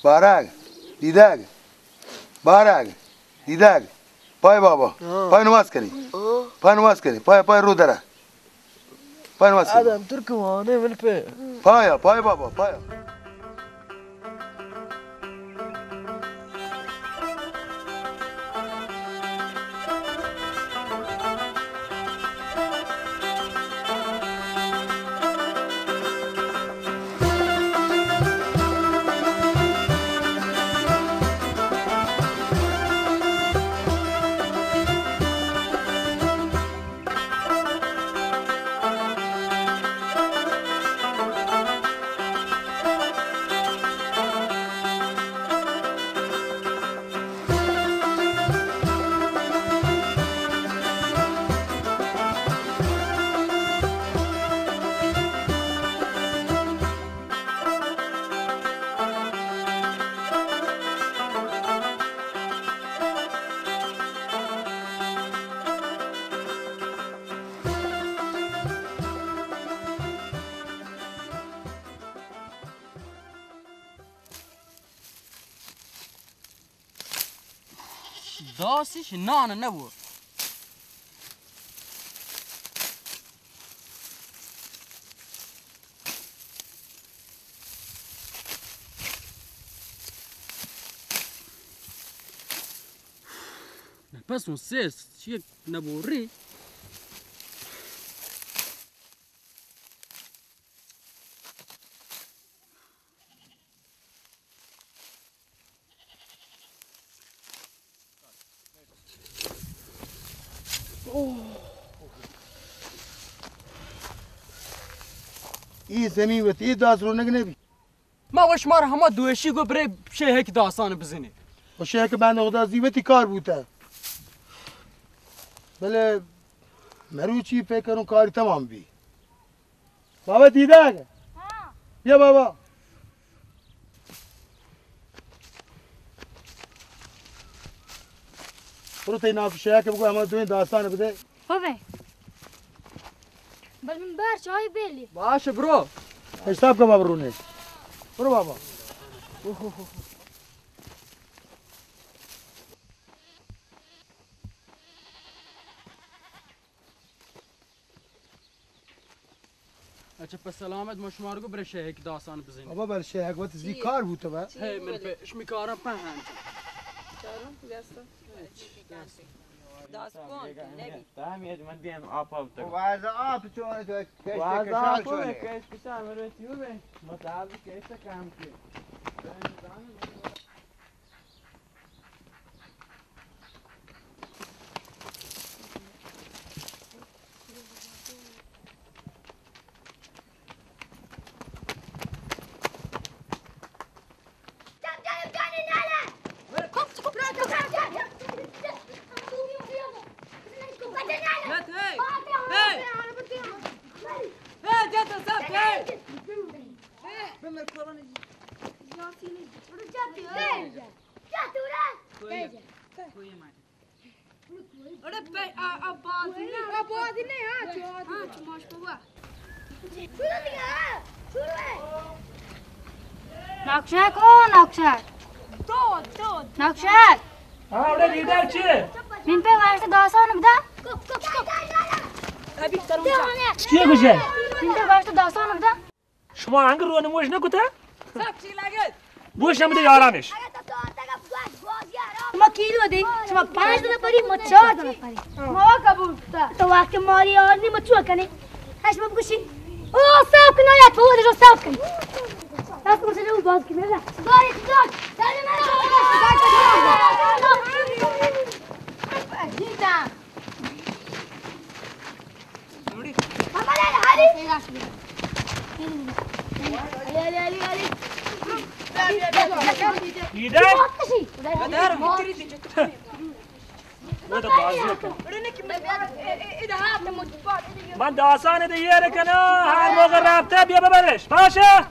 بارگ، دیدگ، بارگ، دیدگ. پای بابا، ہاں. پای نماز کنی. ہاں. پای نماز کنی، پای، پای رو درا. پای نماز کنی. آدم ترک وانے من پہ. پایا، پای بابا، پایا. داسش نان نبو. نفس اون سست چیه نبوری. ای زمین وتی داس رونگ نبی. ما وش مار ہما دوشی گو برے شیہک داسان بزنی. و شیہک بند خدا زی وتی کار بوتا. بلے مروچی پہ کروں کاری تمام بی. بابا دیدگ. ہاں. بیا بابا. برو تئی ناکو شیہک بگو ہما دوئیں داستان بدے. ہو بے. بل من بار چاہی بیلی. باش برو. حساب کا بابا رونے. برو بابا. اوہ، اوہ، اوہ. اچھا، پس سلامت، ما شما رو برے شیہک داسان بزنی. بابا، بل شیہک وت زی کار بوتا با. ہے، من پہ شمی کارا پہن. چاروں دستا. داس کن، نبی. تامی اج من دیم آپ آپ تک. واز آپ چون تو کشت واز کشار آپ چون. کشت کشار مرے تیو بے. مطابق کشت کام کی. اڑے پہ آ، آ بازی نہ، آ بازی نہ، ہاں، چو، ہاں، چو ماش پوا۔ نقشہ کو نقشہ۔ نقشہ۔ ہاں، اڑے لیڈر چی؟ من پہ واشت داسان بدا۔ چی گوشے؟ من پہ واشت داسان بدا۔ شما انگ رو نموش نہ کتا؟ بوش ہم دے یارانش۔ شما کیلو دے، شما پانچ دو نفری، ما چار دو نفری۔ ما قبول کتا۔ تو وقت ماری آر نی، ما چو کنی؟ اش ما بگوشی۔ او صاف کنا یا تو دے جو صاف کنی۔ صاف کن سے باز کی میرا۔ گاری تو۔ جیتا۔ من داسان دے یہ رکنا، ہر موقع رابطہ بیا ببرش، باشه؟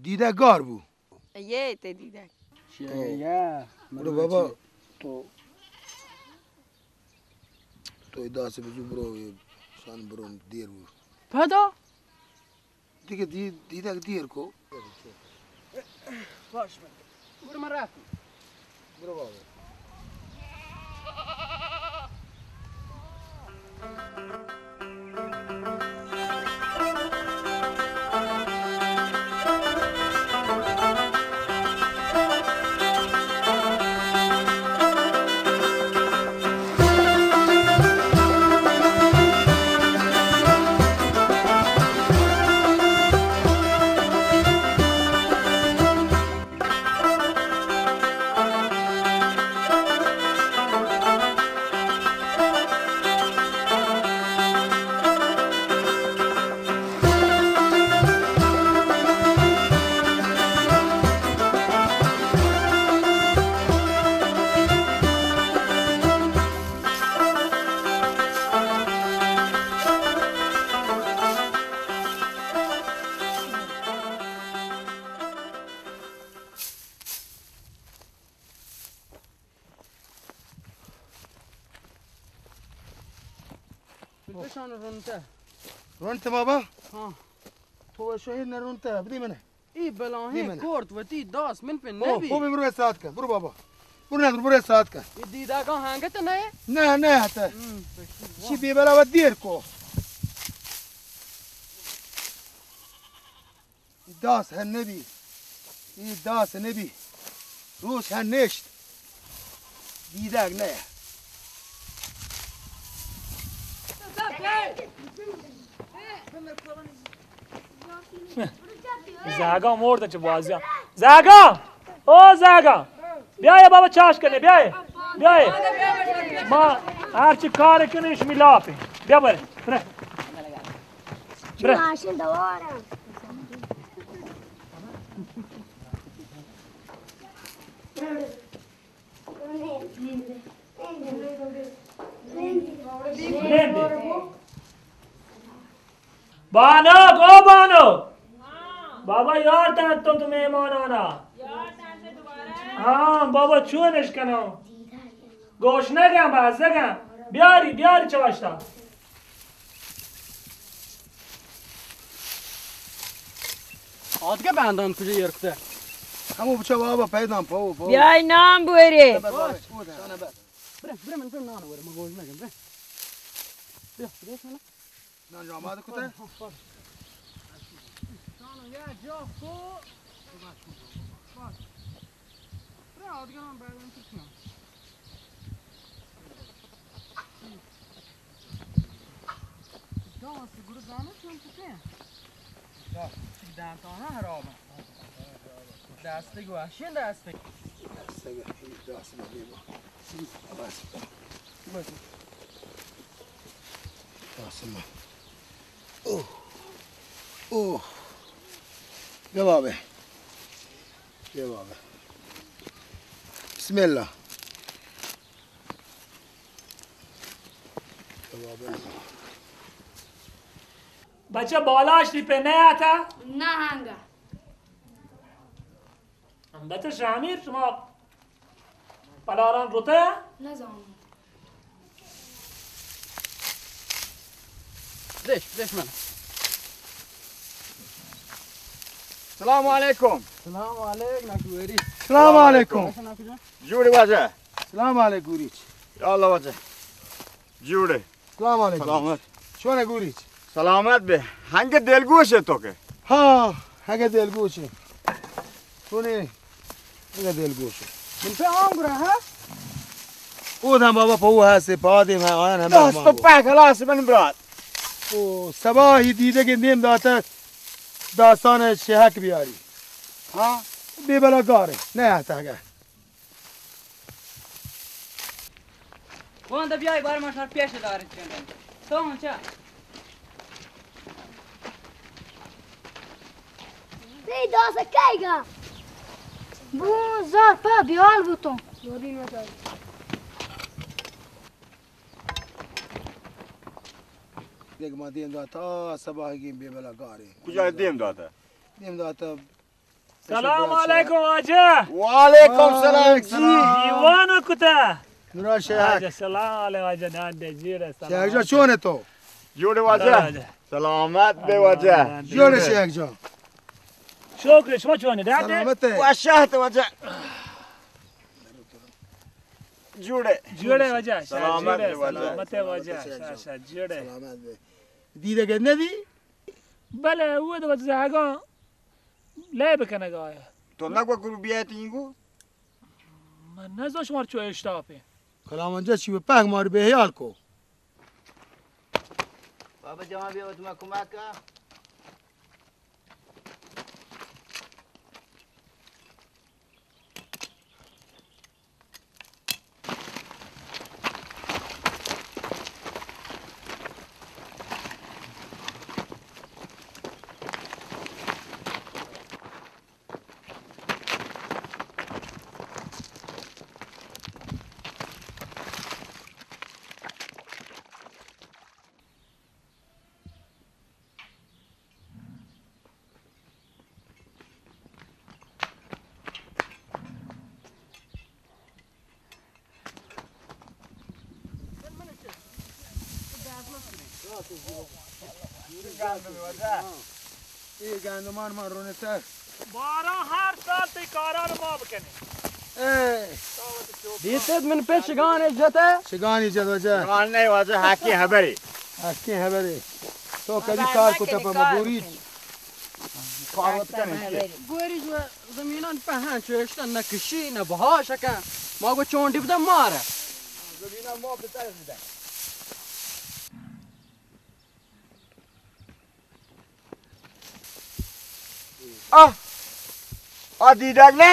دیدہ گار بو۔ یہ تے دیدگ۔ برو بابا، تو، تو ادا سے بزو برو، یہ شان برو، دیر بو۔ پدا؟ دیگه دی-، دیدگ دیر کو۔ باش، برو من رفتم۔ برو بابا۔ بشان رونته۔ رونته بابا؟ ہاں۔ تو شهید نه رونته، بدی منه۔ ای بلاہیں کرد وتی داس من پہ نبی۔ او، برو استراحت کن، برو بابا۔ برو نه، برو استراحت کن۔ ای دیدگاں ہنگت نہ؟ نه، نه، حتی۔ ہم، پشتی چی بی بلا و دیر کو۔ ای داس ہن نبی۔ ای داس نبی۔ روچ ہن نشت۔ دیدگ نہ۔ زاگا مرد چه بازیا۔ زاگا! او زاگا! بیایه بابا چاش کنه، بیایه۔ بیایه۔ ما هرچی کار کنه شمی لاپه۔ بیا بره۔ بره۔ بره۔ ماشین دوارم۔ بانک، او بانک! بابا یار تنت تو مہمانانا۔ ہاں بابا، چون اش کنو؟ گوش نگم، بازگم۔ بیاری، بیاری چواشتا۔ آدگہ بندان کجا یرکتہ؟ ہمو بچا بابا پیدان پو پو۔ بیای نان بورے۔ برے، برے، من تو نان بورے، من گوش نگم، برے۔ بیا، بیا، سنا۔ نان جو آماده کتہ؟ ہاں، ہاں، ہاں۔ نان یا جا کو۔ برے، آدگہ نان بندان کجا؟ داس گڑا زانو چون کتیں؟ داس چی دانتانا حراباں۔ دستگ وشیں دستگ۔ دستگ داس مہ بیبا۔ بس۔ بس۔ داس مہ۔ اوہ۔ اوہ۔ بیا بابے۔ بیا بابے۔ بسم اللہ۔ بچہ بالاش تی پہ نہ آتا؟ نہ ہنگا۔ البتہ شامیر، شما پلاران روتہ؟ نزانوں۔ دش، دش من۔ سلام علیکم۔ سلام علیکم، ناکو گوریچ۔ سلام علیکم۔ جوڑے واجہ؟ سلام علیکم گوریچ۔ یا اللہ واجہ۔ جوڑے۔ سلام علیکم۔ سلامت۔ چون ئے گوریچ؟ سلامت بے۔ ہنگے دلگوش ئے تو کہ؟ ہاں، ہنگے دلگوش ئے۔ چون ئے؟ ہنگے دلگوش ئے۔ من پہ آن گرا، ہاں؟ او داں بابا پہ او ہستے، پہ آدم ہے، آیان ہمے دست تو پہ خلاص من برات۔ او سباہی دیدگے نیم داتہ، داستان شہک بیاری۔ ہاں؟ بے بلا گارے، نہ آتا گا۔ وان دہ بیای بار ما شر پیش دارن چنڈن۔ تو ہم چا؟ بی داس کئی گا؟ بو زار پا بیال بوتوں۔ دیگہ ما دیم داتا، سباہگیں بے بلا گارے۔ کجا دیم داتا؟ دیم داتا۔ سلام علیکم واجہ۔ وعلیکم سلام جی۔ دیوان کتا۔ نورا شیخ۔ واجہ سلام علیکم واجہ، نان دے جیڑے سلام۔ شیخ جان چون ئے تو؟ جوڑے واجہ۔ واجہ۔ سلامت بے واجہ۔ جوڑے شیخ جان۔ شکر، شما چون ئے؟ ڈاڈے؟ سلامت ئے۔ وشات واجہ۔ جوڑے۔ جوڑے واجہ۔ سلامت بے واجہ۔ سلامت ئے واجہ۔ شا، شا، جوڑے۔ سلامت بے۔ دیدگے ندی؟ بلے، او دو زہگاں لے بکنگ آیا۔ تو نگو گرو بیایت اینگو؟ من نزو شمار چو اشتاپے۔ کلام انجا چی پاک مار بے حیال کو۔ بابا جوان بیا تو ما کمک کا۔ اے گندمان ما رونتہ۔ باران ہر سال تئی کاران ما بکنیں۔ اے۔ دیتت من پہ شگان جتہ۔ شگانی جت واجہ۔ شگان نہیں واجہ، حقی حبری۔ حقی حبری۔ تو کدی کار کتا پہ مگوری؟ کار وت کنیں۔ گوری جو زمینان پہن چوشتن نہ کشی نہ بہا شکن۔ ما گو چونڈی بدن مارا۔ زمینان ما بتر بدن۔ آہ! آ دیدگ نہ؟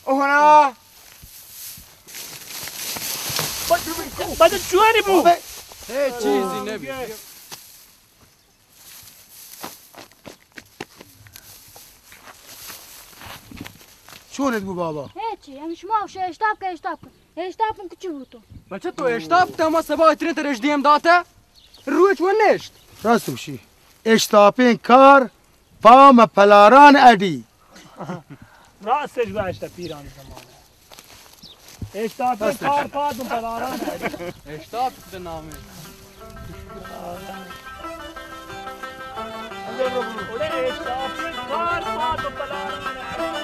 اوہنا! بچہ چوری بو۔ ہیچ چیزی نبی۔ چون ات بو بابا؟ ہیچی، ہم شما شے اشتاپ کا اشتاپ کا۔ اشتاپن کچی بوتو؟ بچہ تو اشتاپ تا ما سبا اتنے ترش دیم داتا۔ روچ و نشت۔ راست گوشی۔ اشتاپیں کار پام پلاران اڈی۔ راستش گوشتہ پیرانی زمانہ۔ اشتاپیں کار پام پلاران اڈی۔ اشتاپ کتے نامے۔ اڑے اشتاپیں کار پام پلاران اڈی۔